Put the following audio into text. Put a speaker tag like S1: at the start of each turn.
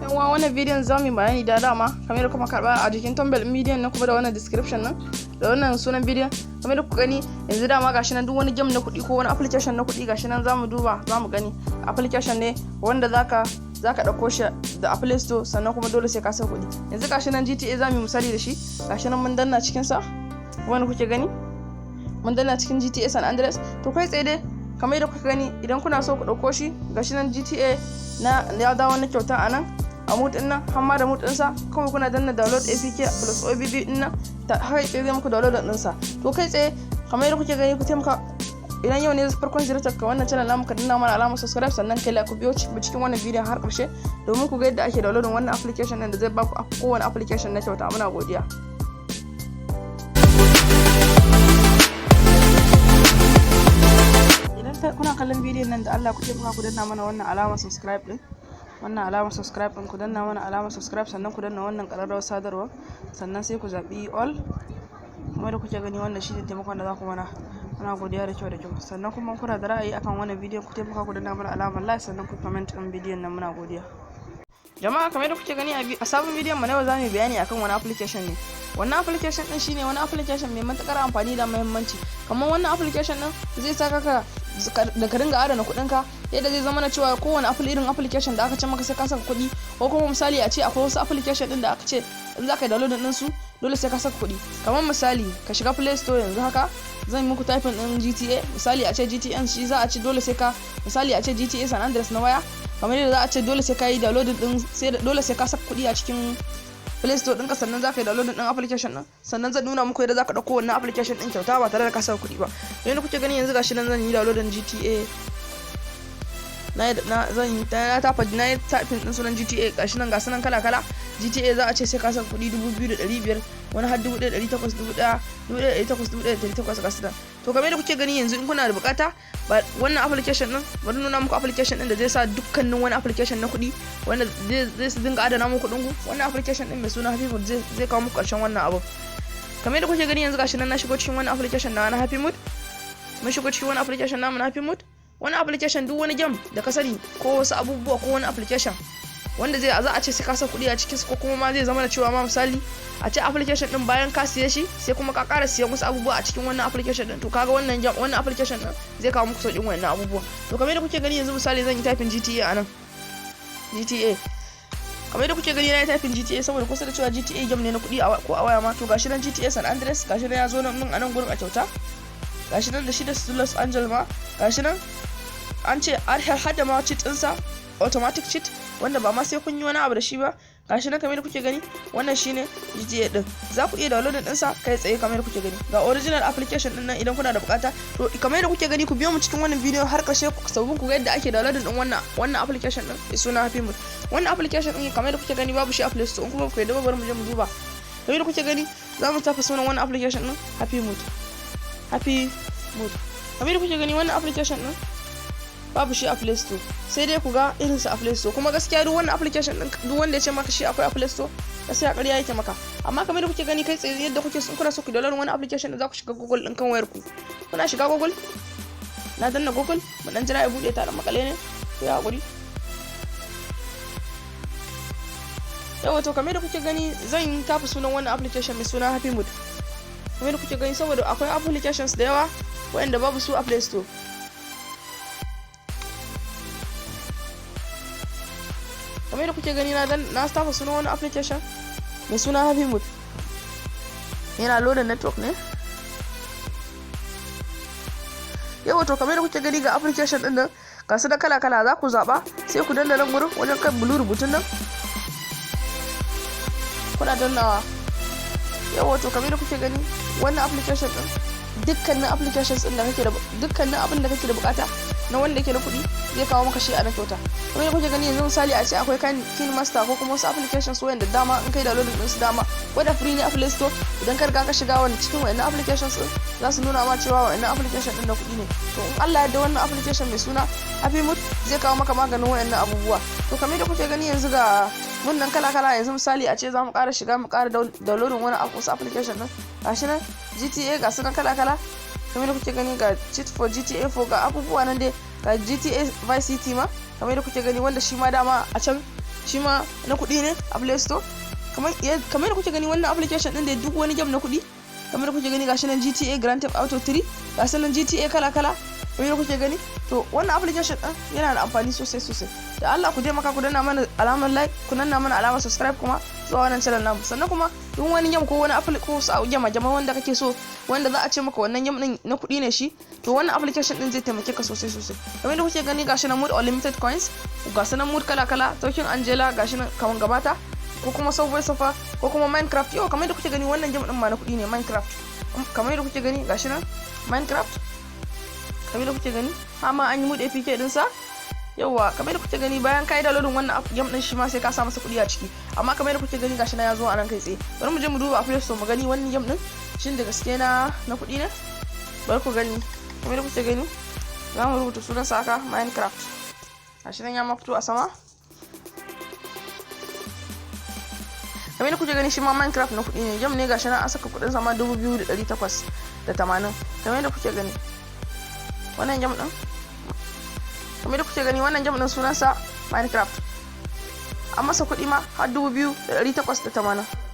S1: Yan uwa, wannan bidiyon za mu yi bayani da dama kamar yadda kuma karba a jikin thumbnail ɗin bidiyon nan, kuma da wannan description nan, da wannan sunan bidiyon. Kamar yadda kuka gani yanzu, dama gashi nan, duk wani game na kuɗi ko wani application na kuɗi, gashi nan zamu duba, zamu gani. Application ne wanda zaka ɗauko shi da a Play Store, sannan kuma dole sai ka sa kuɗi. Yanzu gashi nan GTA zamu yi misali da shi. Gashi nan mun danna cikin sa, wanda kuke gani, mun danna cikin GTA San Andreas. To, kai tsaye dai, kamar yadda kuka gani, idan kuna so ku ɗauko shi, gashi nan GTA na ya dawo na kyauta a nan a mod din nan, har ma da mod ɗinsa. Kawai kuna danna download APK plus OBB din nan, ta kai tsaye zai muku download ɗinsa. To, kai tsaye, kamar yadda kuke gani, ku taimaka, idan yau ne farkon ziyartar ka wannan channel namu, ka danna mana alamar subscribe, sannan kai like, ku biyo cikin wannan bidiyon har ƙarshe domin ku ga yadda ake downloading wannan application din da zai baku kowane application na kyauta. Muna godiya. Idan kuna kallon bidiyon nan, da Allah ku taimaka ku danna mana wannan alamar subscribe din, wannan alamar subscribe din. Ku danna mana alamar subscribe, sannan ku danna wannan ƙararrawar sadarwa, sannan sai ku zaɓi all. Kamar da kuke gani, wannan shine taimakon da za ku mana. Muna godiya da kyau da kyau. Sannan kuma kuna da ra'ayi akan wannan bidiyon, ku taimaka ku danna mana alamar like, sannan ku comment din bidiyon nan. Muna godiya, jama'a. Kamar da kuke gani, a sabon bidiyon mu na yau, za mu yi bayani akan wani application ne. Wannan application din shine wani application mai matukar amfani da muhimmanci. Kamar wannan application din zai saka ka da ka dinga adana kuɗin ka, yadda zai zama na cewa kowane irin application da aka ce maka sai ka saka kuɗi, ko kuma misali a ce akwai wasu application din da aka ce in za ka yi downloading din su, dole sai ka saka kuɗi. Kamar misali, ka shiga Play Store yanzu haka, zan yi muku typing din GTA. Misali a ce GTA shi za a ce dole sai ka, misali a ce GTA San Andreas na waya, kamar yadda za a ce dole sai ka yi downloading din, sai dole sai ka saka kuɗi a cikin Play Store ɗinka, sannan za ka yi downloading ɗin application ɗin. Sannan zan nuna muku yadda za ka ɗauko wannan application ɗin kyauta ba tare da ka saka kuɗi ba. Yadda kuke gani yanzu, gashi nan zan yi downloading GTA. Na zan yi na tafa, na yi typing ɗin sunan GTA. Gashi nan, ga sunan kala kala. GTA za a ce sai ka saka kuɗi 2500, wani har 1800, 1000, 1800, 1800, ga su nan. To, kamar yadda kuke gani yanzu, in kuna da bukata wannan application din, bari nuna muku application din da zai sa dukkanin wani application na kuɗi wanda zai su dinga adana muku kuɗin ku. Wannan application din mai suna Happy Mood zai kawo muku ƙarshen wannan abu. Kamar yadda kuke gani yanzu, gashi nan na shigo cikin wannan application na Happy Mood. Mun shigo cikin wani application namu na Happy Mood. Wani application, duk wani game da ka sani ko wasu abubuwa ko wani application wanda zai za a ce sai ka sa kuɗi a cikin ko kuma ma zai zama da cewa ma misali a ce application din, bayan ka siye shi, sai kuma ka ƙara siyan wasu abubuwa a cikin wannan application din. To, kaga wannan game, wannan application din zai kawo muku sauƙin wannan abubuwa. To, kamar yadda kuke gani yanzu, misali zan yi typing GTA anan. GTA, kamar yadda kuke gani, na yi typing GTA saboda kusa da cewa GTA game ne na kuɗi ko a waya ma. To, gashi nan GTA San Andreas, gashi nan ya zo nan a nan gurin a kyauta. Gashi nan da shi da Los Angeles ma, gashi nan an ce har da ma cheat ɗinsa, automatic cheat, wanda ba ma sai kun yi wani abu da shi ba. Gashi nan, kamar kuke gani, wannan shine GTA din. Za ku iya downloading ɗinsa kai tsaye. Kamar kuke gani, ga original application din nan idan kuna da bukata. To, kamar yadda kuke gani, ku biyo mu cikin wannan bidiyon har ƙarshe sabbin ku ga yadda ake downloading din wannan application din mai suna Happy Mood. Wannan application din, kamar yadda kuke gani, babu shi a Play Store. In kuma ku yadda ba, bari mu je mu duba. Kamar yadda kuke gani, za mu tafi sunan wannan application din Happy Mood. Happy Mood, kamar yadda kuke gani, wannan application din babu shi a Play Store, sai dai ku ga irinsa a Play Store. Kuma gaskiya, duk wannan application din, duk wanda ya ce maka shi akwai a Play Store, gaskiya ƙarya yake maka. Amma kamar da kuke gani, kai tsaye yadda kuke sun kuna so ku download wani application da za ku shiga Google din kan wayar ku. Kuna shiga Google, na danna Google, mu dan jira ya bude, ta dan makale ne, ku ya hakuri. Yawa, to, kamar da kuke gani, zan tafi sunan wannan application mai suna Happy Mood. Kamar da kuke gani, saboda akwai applications da yawa waɗanda babu su a Play Store. Kamar yadda kuke gani, na dan na tafa sunan wani application mai suna Happy Mood. Yana loading, network ne. Yawa, to, kamar yadda kuke gani, ga application din nan, ga su da kala kala, za ku zaba, sai ku danna nan gurin wajen kan blue rubutun nan, kuna dannawa. Yawa, to, kamar yadda kuke gani, wannan application din, dukkanin applications din da kake da, dukkanin abin da kake da bukata na wanda yake na kuɗi, zai kawo maka shi a na kyauta. Kamar yadda kuke gani yanzu, misali a ce akwai kan Master ko kuma wasu applications wayanda dama in kai downloading din su, dama wanda free ne a Play Store, idan ka riga ka shiga wani cikin wayannan applications din, za su nuna ma cewa wayannan application din na kuɗi ne. To, in Allah ya yarda, wannan application mai suna Happy Mood zai kawo maka maganin wayannan abubuwa. To, kamar yadda kuke gani yanzu, ga mun nan kala kala. Yanzu misali a ce za mu ƙara shiga, mu ƙara downloading wani wasu application din. Gashi nan GTA, ga su nan kala kala. Kamar yadda kuke gani, ga cheat for GTA 4, ga abubuwa nan dai, ga GTA Vice City ma, kamar yadda kuke gani, wanda shi ma dama a can Shi ma na kuɗi ne a Play Store. Kamar yadda kuke gani, wannan application din da duk wani game na kuɗi. Kamar kuke gani, gashi nan GTA, Grand Theft Auto 3, gashi nan GTA kala kala, kamar yadda kuke gani. To, wannan application din yana da amfani sosai sosai. Da Allah ku taimaka ku danna mana alamar like, ku danna mana alamar subscribe kuma zuwa wannan channel namu. Sannan kuma duk wani game ko wani application ko wasu game game wanda kake so, wanda za a ce maka wannan game din na kuɗi ne shi, to wannan application din zai taimake ka sosai sosai. Kamar yadda kuke gani, gashi nan mod unlimited coins, gashi nan mod kala kala, Talking Angela, gashi nan kaman gabata, ko kuma Subway Surfer, ko kuma Minecraft. Yau, kamar yadda kuke gani, wannan game din ma na kuɗi ne, Minecraft. Kamar yadda kuke gani, gashi nan Minecraft. Kamar yadda kuke gani, har ma an yi mod APK din sa. Yauwa, kamar yadda kuke gani, bayan kai downloading wannan app game din, shi ma sai ka sa masa kuɗi a ciki. Amma kamar yadda kuke gani, gashi na ya zo a nan kai tsaye. Bari mu je mu duba a Play Store mu gani wannan game din shin da gaske na kuɗi ne. Bari ku gani. Kamar yadda kuke gani, za mu rubuta sunan sa haka, Minecraft. Gashi nan ya ma fito a sama. Kamar yadda kuke gani, shi ma Minecraft na kuɗi ne, game ne. Gashi nan an saka kuɗin sama 2880. Kamar yadda kuke gani, wannan game din, kamar yadda kuke gani, wannan game din sunansa Minecraft, an masa kuɗi ma har 2880.